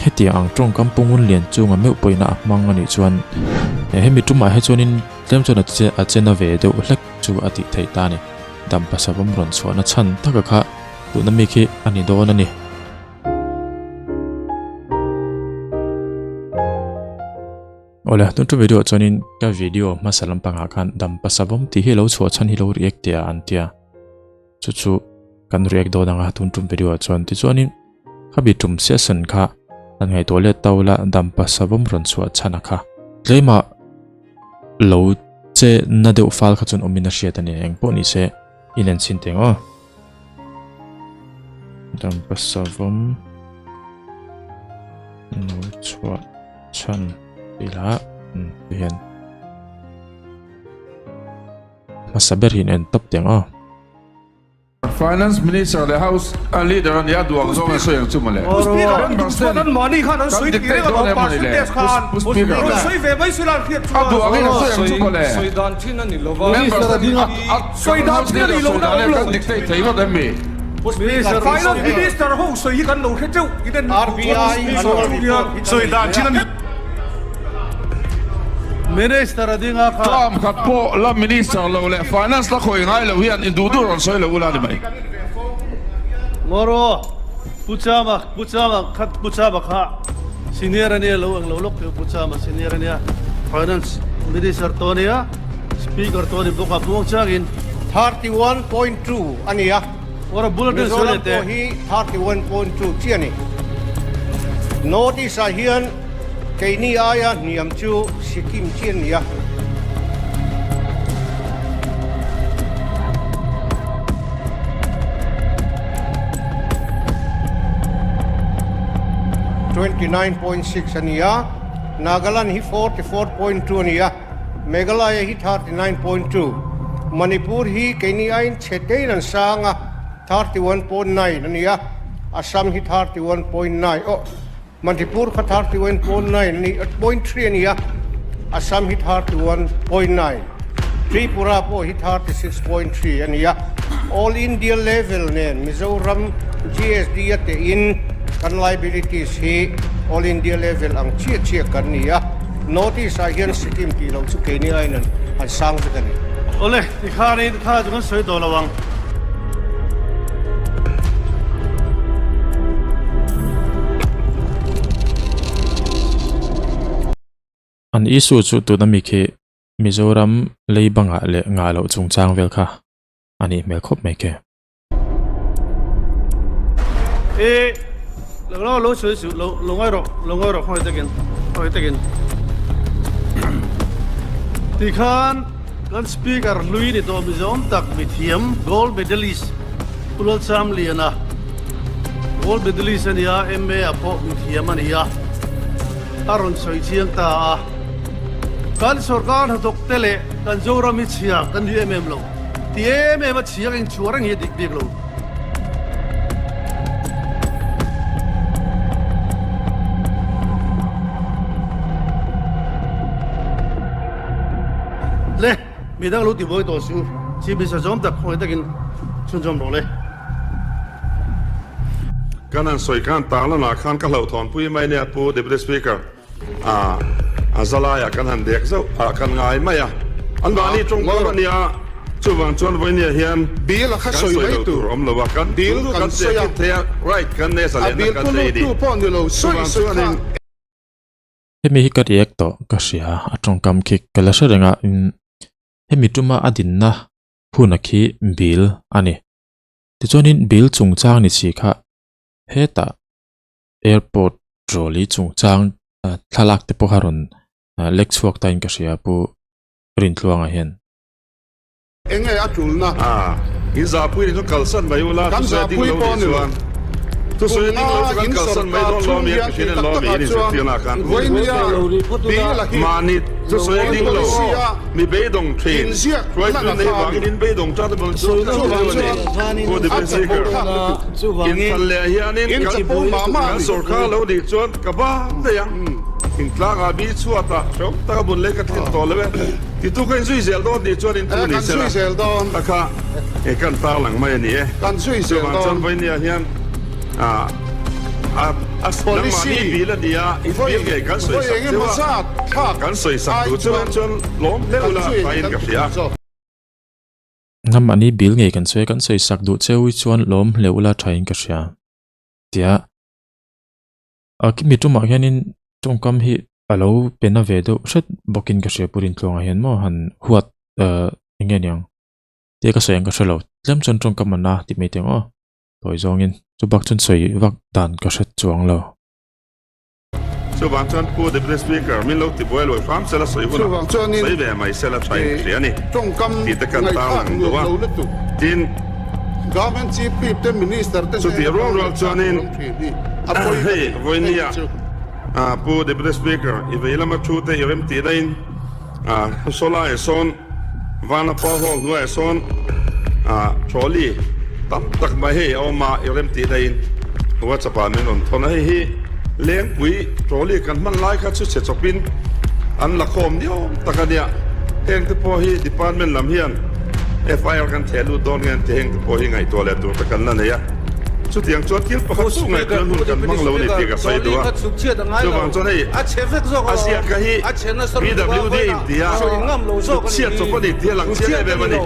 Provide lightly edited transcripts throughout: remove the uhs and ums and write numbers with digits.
Hetiang ang tawngkam pungun lian chunga meuh pawhina a hmang a nih chuan hemi tumah hi chuanin tlem chuan a chena ve deuh hlek chu a tih theih ta a ni. Dampa savawm rawn chhuahna chhan taka kha tuna mi khi a ni dawn a ni. Awle, tun tum video ah chuanin ka video hmasa lampangah khan Dampa savawm tih hi lo chhuah chhan hi lo react teh a an tia. Chu chu kan react dawn anga tun tum video ah chuan tichuanin khabi tum session kha an ngaihtuah let tau la Dampa savawm rawn chhuah chhan a kha tlema lo che na deuh fal kha chuan awmin a hriat a ni eng pawh ni se in en chhin teng aw Dampa savawm lo chhuah chhan ila hian Hmasa ber hi en tawp teh ang aw. Finance Minister leh House Leader a nia duh ang zawng a sawi ang chu mawle. Member ten kan dictate dawn em mawni le Pu Speaker le. A duh angin a sawi ang chu mawle. Member ten a House Leader sawi dan em kan dictate thei vak em mi? Term khat pawh la Minister lo leh Finance la khawih ngai lo hian in duh duh rawn sawi lo ula ni mai. Ngawraw, Pu Chama, Pu Chama khat Pu Chama kha senior a nia lo ang lo lawk teh u Pu Chama senior a nia Finance Minister tawh a nia Speaker tawh a ni bawk a muang changin. 31.2 a ni a. Mizoram pawh hi 31.2 chiah a ni. North East ah hian keini aia hniam chu Sikkim chiah a ni a. .6 a ni a, Nagaland hi 44.2 a ni a. Meghalaya hi 39.2, Manipur hi keini aiin chhe tein an sang a, 31.9 a ni a, Assam hi 31.9, aw, Manipur kha 31.9 a ni, point three a ni a, Assam hi 31.9, Tripura pawh hi 36.3 a ni a, All India level nen Mizoram GSD a tehin kan liabilities hi All India level ang chiah chiah kan ni a. North East ah hian Sikkim tih loh chu keini aiin an sang vek a ni. Awle, tikhanin kha chu kan sawi tawh lo ang. An issue chu tuna mi khi Mizoram lei bangah leh ngah loh chungchang vel kha a nih hmel khawp mai ke. E lo lo lo sui su lo lo ngai ro lo ngai ro khoi takin khoi takin ti khan kan speaker hlui ni to mi zawm tak mi thiam gold medalist Pulal Cham Liana gold medalist ania MA a pawh mi thiam ania a rawn sawi chiang ta a kan sorkar hnathawk te leh kan Zoram hi chhia kan ni em em lo Ti em em a chhiang in chhuah reng hi a dik bik lo. Le, midang lo ti buai tawh su, Chief Minister zawm tak khawngaih takin chhunzawm rawh le. Kan han sawi khan tarlan ah khan ka hlauhthawnpui mai nia Pu Deputy Speaker. A a zalaiah kan han dek zauh a, kan ngai mai a. An mahni tawngkam a nia, chuvang chuan vawinia hian Bill a kha kan sawi sawi mai lo tur tur awm lo a, kan Bill chu kan kan sawi a, che thei a, right kan nei a a zalehna bill kan pu nei lut ni. tu pawh ni lo sawi Chuvang sawi kha. chuanin. Hemi hi ka react tawh ka hria, a tawngkam khi ka la hre reng a, umm hemi tuma a dinna hun a khi bill a ni. Tichuanin bill chungchang ni si kha hetah airport trolley chungchang thlalak te pawh a rawn lek chhuak ta in ka hria pu Rintluanga hian. Enge a tulna? A, in zahpui ni chu kalsan mai ula, Kan thusawi a ding zahpui lo pawh nih ni lo. chuan thusawi a ding lo chu kan Kumna in kalsan mai sorkar dawn lo chhung mi a hian ti thin tih a tak lo mi takah in chuan inzirtirna khan Vawinia Bill a hi mahni thusawi a ding lo policy a mi beidawng thin inziak hruaitu lan a nei tha a vangin ni. in beidawng tan te pawh chu Chuvang a ni chuan Pu a Deputy chapo Speaker thlak lutuk. inthlan leh hianin In kan chapo mah mah a kan ni. sorkar lo nih chuan ka bang daih ang. Thingtlangah bi chhuatah hrehawm taka bun lei ka thlen tawh lo e. Titu ka inzui zel dawn tih chuan intu ni se la, a kha e kan tarlang mai a ni e. Chuvang chuan vawinia hian a Policy vawi vawi engemaw zat thlak ai chuan kan chuin kan ti duh zawk. Nangmahni bill ngei kan sawi a, kan sawi sak duh cheu hi chuan lawm hleuh ula thain ka hria. Tia a kimi tumah hianin tawngkam hi a lo pe na ve deuh hret bawkin ka hria Pu Rintluanga hian maw han huat eh eng nge niang tia ka sawi ang ka hre lo tlem chuan tawngkam a na tih mai teh ang aw tawi zawngin chu bak chuan sawi vak dan ka hre chuang lo. Chuvang chuan Pu Deputy Speaker min lo ti buai lo hram sela sawi hunah sawi ve mai sela tha in ka hria a ni tih te kan tarlang duh a. Tin, chutih rual rual chuanin hei vawinia Pu Deputy Speaker i vei lama thu te i rem tih daihin Sawlaiah sawn Vanapa Hall hnuaiah sawn trolley tam tak mai hei a awm a, i rem tih daihin WhatsApp ah min rawn thawn a, hei hi Lengpui trolley kan hman lai kha chu chhe chawpin an la khawm niawm tak a nia, heng te pawh hi department lam hian FIR kan theh lut dawn nge an ti, heng te pawh hi ngaihtuah leh tur te kan la nei a, chutiang chuan thil pakhat chu ngaihtuah hun kan hmang lo a ni tih ka sawi duh a, chuvang chuan hei a ziak hi PWD in ti a, chhiat chawp a ni tih a lang chiang em em a ni.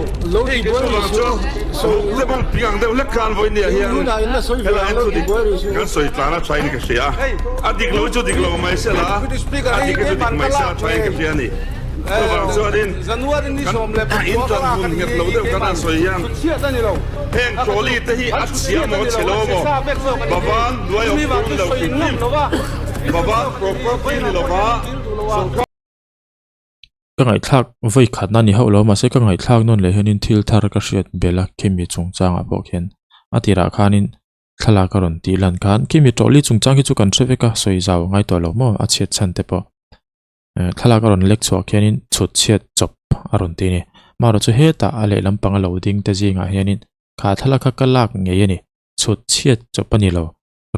Chuvang chuan lung te bul ping ang deuh hlek khan vawinia hian helai hian thu dik kan sawi tlan a thain ka hria. A dik lo hi chu dik lo mai se la, a dik hi chu dik mai se a thain ka hria a ni. Chuvang chuanin kan intan hun nghet lo deuh kan han sawi hian heng trolley te hi a chhia maw a chhe lo maw? Bavan hnuai awm tur ni lo hrim hrim. Bavan property ni lova sawrkar. Ka ngaihthlak vawi khatna ni hauh lo mahse ka ngaihthlak nawn leh hianin thil thar ka hriat belh a khimi chungchangah pawh khian a tirah khanin thlalak a rawn tih lan khan khimi trolley chungchang hi chu kan hre vek a sawi zau ngai tawh lo maw a chhiat chhan te pawh eh thlalak a rawn lek chhuah khianin chhut chhiat chawp a rawn ti a ni marawh chu hetah a lehlam panga lo ding te zingah hianin kha thlalak kha ka lak ngei a ni chhut chhiat chawp a ni lo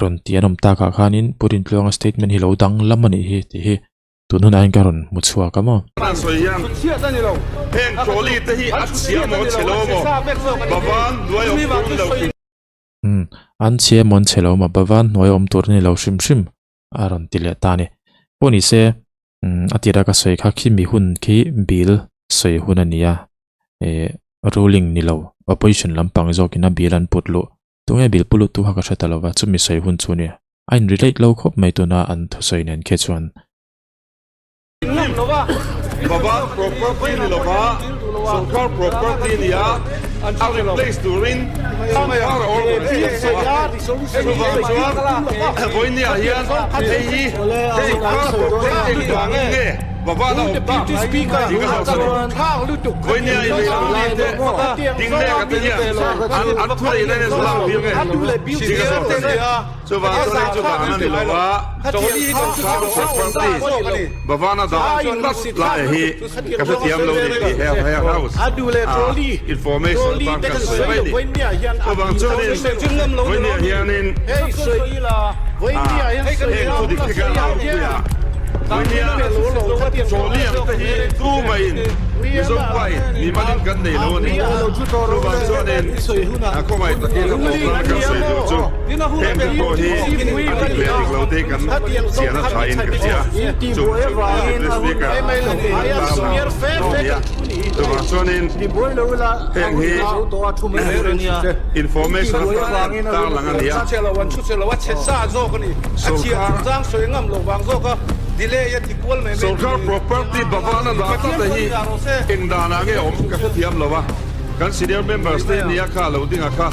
rawn tih an awm takah khanin Pu Rintluanga statement hi lo danglam a nih hi tih hi tun hunah hian ka rawn hmu chhuak a maw. An sawi hian heng trolley te hi a chhia maw chhe lo maw Bavan hnuai awm tur ni lo hrim. Umm an chhia maw an chhe lo maw Bavan hnuai awm tur ni lo hrim hrim a rawn ti leh ta a ni. Pawh ni se umm a tira ka sawi kha khi mi hun khi bill sawi hun a ni a eh ruling ni lo opposition lampang zawkin a bill an put luh Tunge bill pu lut tu kha ka hre ta lova, chumi sawi hun chu nia. A in relate lo khawp mai tuna an thusawi nen khi chuan. Baba property ni lova, sorkar property nia a replace turin sorkar a organise tak tawh a. Chuvang chuan vawinia hian hei hi sorkar property engvangin nge Baba la awm tak tih ka zawh a ni. Vawinia i lei lo ni te ding leh ka ti hian an an thu neih na nen zawh ang tir nge tih ka zawh a ni. Chuvang chuan hei chu vang a ni lo a, sorkar property Bhavana dah tlat lai hi ka hrethiam lo ni tih he he house ah information atan kan sawi mai a ni. Chuvang chuanin vawinia hianin ah heng thu dik hi kan au pui a. Vawinia trolley ang te hi tu maiin Mizo pain mimalin kan nei lo a ni. Chuvang chuanin a khawngaih takin a tawpna kan sawi duh chu heng te pawh hi a dik leh dik lo te hi kan chian a thain ka hria. Chu chu Deputy Speaker kan tarlang a ni a. Chuvang chuanin heng hi information atan kan tarlang a ni a. Sorkar property Bhavana dah tlat a hi eng danah nge awm ka hrethiam lo a, kan senior members te nia kha lo ding a kha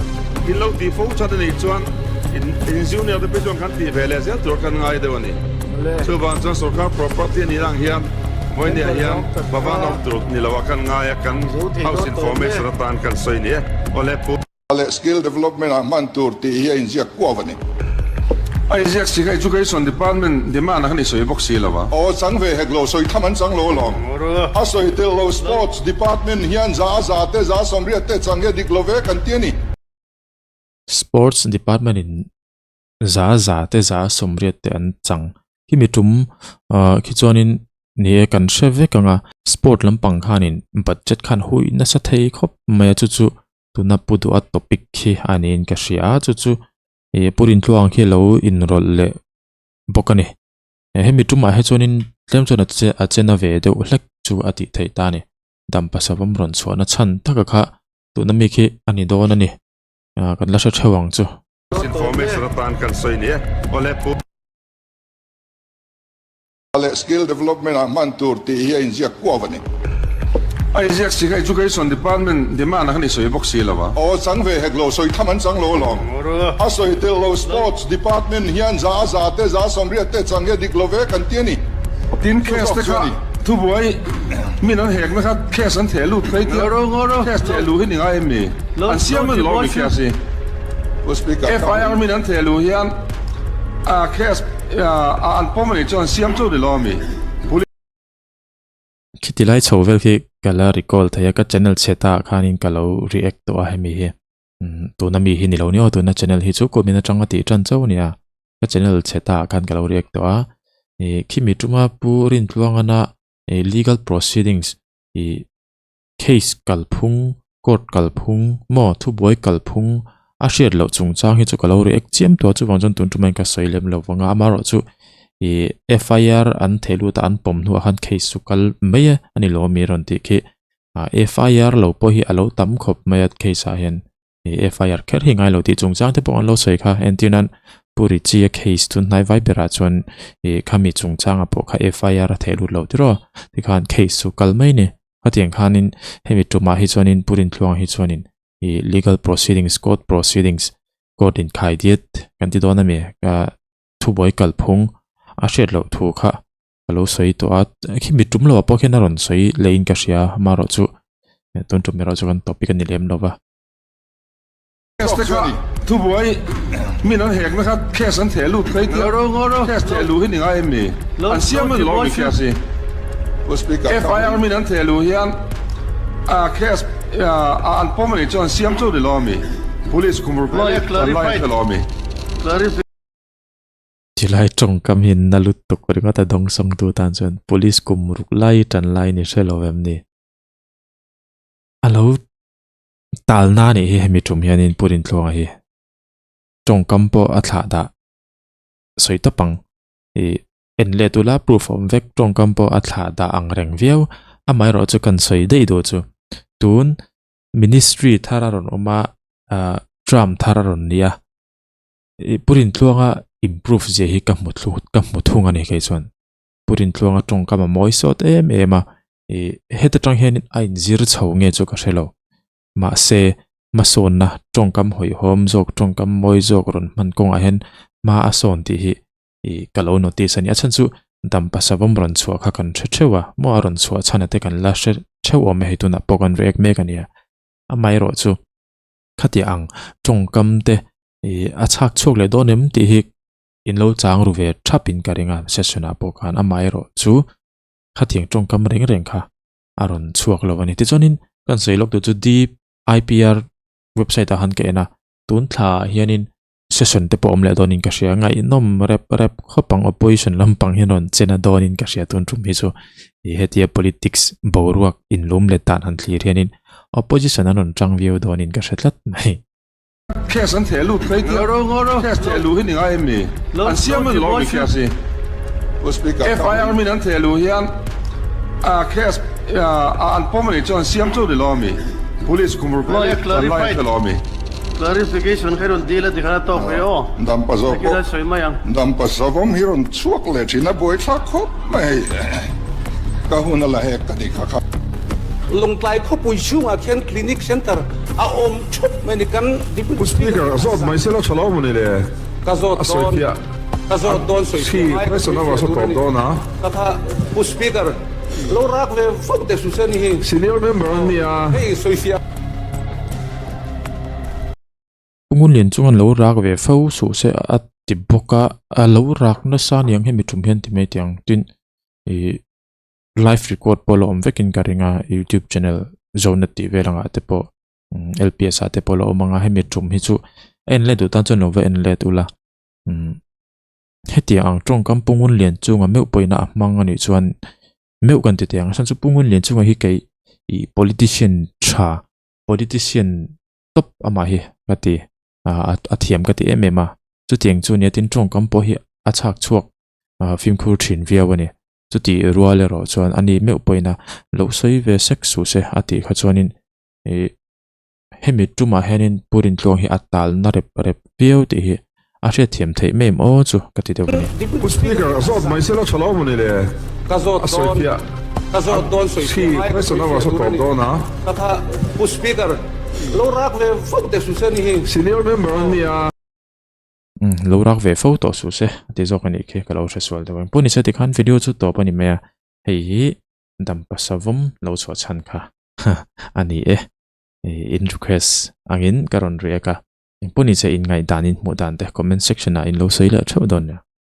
in lo tih fo that a nih chuan in junior te phei chuan kan tih ve leh zel tur kan ngai deuh a ni. Chuvang chuan sorkar property a nih ang hian vawinia hian Bhavana awm tur ni lo a kan ngai a, kan house information atan kan sawi ni e. Awle Pu. Leh skill development ah hman tur tih hi a inziak kuau a ni. A inziak si kha Education Department demand ah khan i sawi bawk si lo a. Aw chang ve hek lo, sawi tham an chang lo alawm. A sawi tel lo Sports Department hian za a za te za 80 te chang hi a dik lo ve kan ti a ni. Sports Department in za za te za 80 te an chang khi mi tum khi chuanin ni e kan hre vek ang a, sport lampang khanin budget khan hui nasa thei khawp mai a chu chu tuna pu duha topic khi a niin ka hria a chu chu ih pu Rintluang khi lo inrawlh leh. bawk a ni. Hemi tumah hi chuanin tlem chuan a che a chena ve deuh hlek chu a tih theih ta a ni. Dampa Savawm rawn chhuahna chhan taka kha tuna mi khi a ni dawn a ni. Kan la hre theuh ang chu. Information atan kan sawi ni e. Awle Pu. Leh skill development ah hman tur tih hi a inziak kuau a ni. A inziak si kha Education Department demand a khan i sawi bawk si lo a. Aw chang ve hek lo, sawi tham an chang lo alawm. A sawi tel lo Sports Department hian za a za te za 80 te chang hi a dik lo ve kan ti a ni. Tin case te kha thubuai min an hekna kha case an theh lut phei tia case theh luh hi ni ngai em mi? An siam a ni lo mi case hi? FIR min an theh luh hian case an pawm a nih chuan siam chu ni lo mi? Police. Khiti lai chho vel khi ka la recall thei a, ka channel chhe ta ah khanin ka lo react tawh a hemi hi. Tuna mi hi ni lo ni aw, tuna channel hi chu kumin atanga tih tan chauh a ni a, ka channel chhe ta ah khan ka lo react tawh a. Ih khimi tuma Pu Rintluangana ih legal proceedings ih case kalphung court kalphung maw thubuai kalphung a hriat loh chungchang hi chu ka lo react chiam tawh a chuvang chuan tun tumah hian ka sawi lem lo vang a amaherawhchu ih F_I_R an theh lut a an pawm hnuah khan case chu kal mai a ni lo ami rawn tih khi ah F_I_R lo pawh hi a lo tam khawp mai a case ah hian ih F_I_R kher hi ngai lo tih chungchang te pawh an lo sawi kha entir nan Pu Richie a case chu hnai vai berah chuan ih khami chungchangah pawh kha F_I_R a theh lut lo tiraw tikhan case chu kal mai a ni. Khatiang khanin hemi tumah hi chuanin Pu Rintluanga hi chuanin ih legal proceedings court proceedings court in khai diat kan ti dawn ami ka thubuai kalphung a hriat loh thu kha ka lo sawi tawh a khimi tum loah pawh khian a rawn sawi leh in ka hria amaherawh chu tun tum erawh chu kan topic a ni lem lova. Case te kha thubuai min an hekna kha case an theh lut phei tia case theh luh hi ni ngai em mi? An siam a ni lo mi case hi? FIR min an theh luh hian case an pawm a nih chuan an siam chu ni lo mi? Police kum ruk lai an lai an hre lo mi? Tilai tawngkam hi na lutuk ringawt a dawngsawng tu tan chuan police kum ruk lai tan lai ni hre lo em ni? A lo Talna nih hi hemi tum hianin Pu Rintluanga hi tawngkam pawh a thlah dah sawi tawp ang. Ih en let ula proof awm vek tawngkam pawh a thlah dah ang reng viau. Amaherawh chu kan sawi daih duh chu tun ministry thar a rawn awm a ah term thar a rawn ni a. Ih Pu Rintluanga improve zia hi ka hmu thlu ka hmu thung a ni kei chuan. Pu Rintluanga tawngkam a mawi sawt em em a. Ih heta tang hian a inzir chho nge chu ka hre lo. Mahse, hmasawnna tawngkam hawihhawm zawk tawngkam mawi zawk rawn hman kawngah hian hma a sawn tih hi ih ka lo notice a ni. A chhan chu Dampa Savawm rawn chhuah kha kan hre theuh a, maw a rawn chhuah chhan ate kan la hre theuh awm e hei tunah pawh kan react mek a nia. Amaherawh chu khatiang ang tawngkam te ih a chhak chhuak leh dawn em tih hi in lo chang ru ve thap in ka ring a session ah pawh khan amaherawh chu khatiang tawngkam reng reng kha a rawn chhuak lo a ni. Tichuanin kan sawi lawk tur chu DIPR website ah khan ka en a, tun thla ah hianin session te pawh awm leh dawnin ka hria. Ngaihnawm rep rep khawp ang opposition lampang hian rawn chen a dawnin ka hria tun tum hi chu ih hetia politics boruak inlum let dan han thlir hianin opposition an rawn tang viau dawnin ka hre tlat mai. Case an theh lut phei tia case theh luh hi ni ngai em mi? An siam a ni lo mi case hi? FIR min an theh luh hian case an pawm a nih chuan an siam chu ni lo mi? Police kum ruk lai an lai an hre lo mi? Clarification kha i rawn dil a tikhan a tawk ve aw. Dampa zawk pawh sawi mai ang. Dampa savawm hi rawn chhuak leh thin a buaithlak khawp mai hei. Ka hun a la hek ka ti kha kha. Lawngtlai khawpui chhungah khian clinic center a awm thup mai ni kan Deputy Pu Speaker, a zawt mai sela tha lo maw ni le? Ka zawt A sawi dawn, fiah. ka zawt dawn sawi Chhi, fiah ngai ka question sawi a fiah sa tur a tawp ni. dawn a. Ka tha Pu Speaker, lo rak ve fo teh su se ni hi. Senior member an nia. Hei sawi fiah. Pu Ngunlian chuan lo rak ve fo suh se a ti bawk a, a lo rak nasa aniang hemi tum hian ti mai teh ang tin ih live record pawh la awm vekin ka ring a youtube channel Zonet tih vel angah te pawh L_P_S ah te pawh la awm ang a hemi tum hi chu a en let duh tan chuan lo va en let ula umm hetiang ang tawngkam Pu Ngunlian chunga meuh pawhin a hmang anih chuan meuh kan ti teh ang a chhan chu Pu Ngunlian chunga hi kei ih politician tha politician tawp amah hi ka ti a thiam ka ti em em a chutiang chu nia tin tawngkam pawh hi a chhak chhuak. Fimkhur thin viau a ni. Chuti rual erawh chuan a ni meuh pawhin a lo sawi ve sek suh se a tih kha chuanin ih hemi tumah hianin Pu Rintluang hi a talna rep rep viau tih hi a hriatthiam theih mai em aw chu ka ti deuh a ni. Pu Speaker, a zawt mai sela tha lo maw ni le? Ka zawt A sawi dawn, fiah. ka zawt dawn sawi Chhi, fiah ngai ka question sawi a fiah saw tur a tawp ni. dawn a. Ka tha Pu Speaker, lo rak ve fo teh suh se ni hi. Senior member an nia. Umm lo rak ve fo tawh suh se a ti zawk a nih khi ka lo hre sual deuh em. Pawh nise tikhan video chu tawp a ni mai a, hei hi dampa savawm lo chhuah chhan kha a ni e. In request angin ka rawn react a, engpawh nise in ngaihdan in hmuh dan te comment section ah in lo sawi leh theuh dawn nia.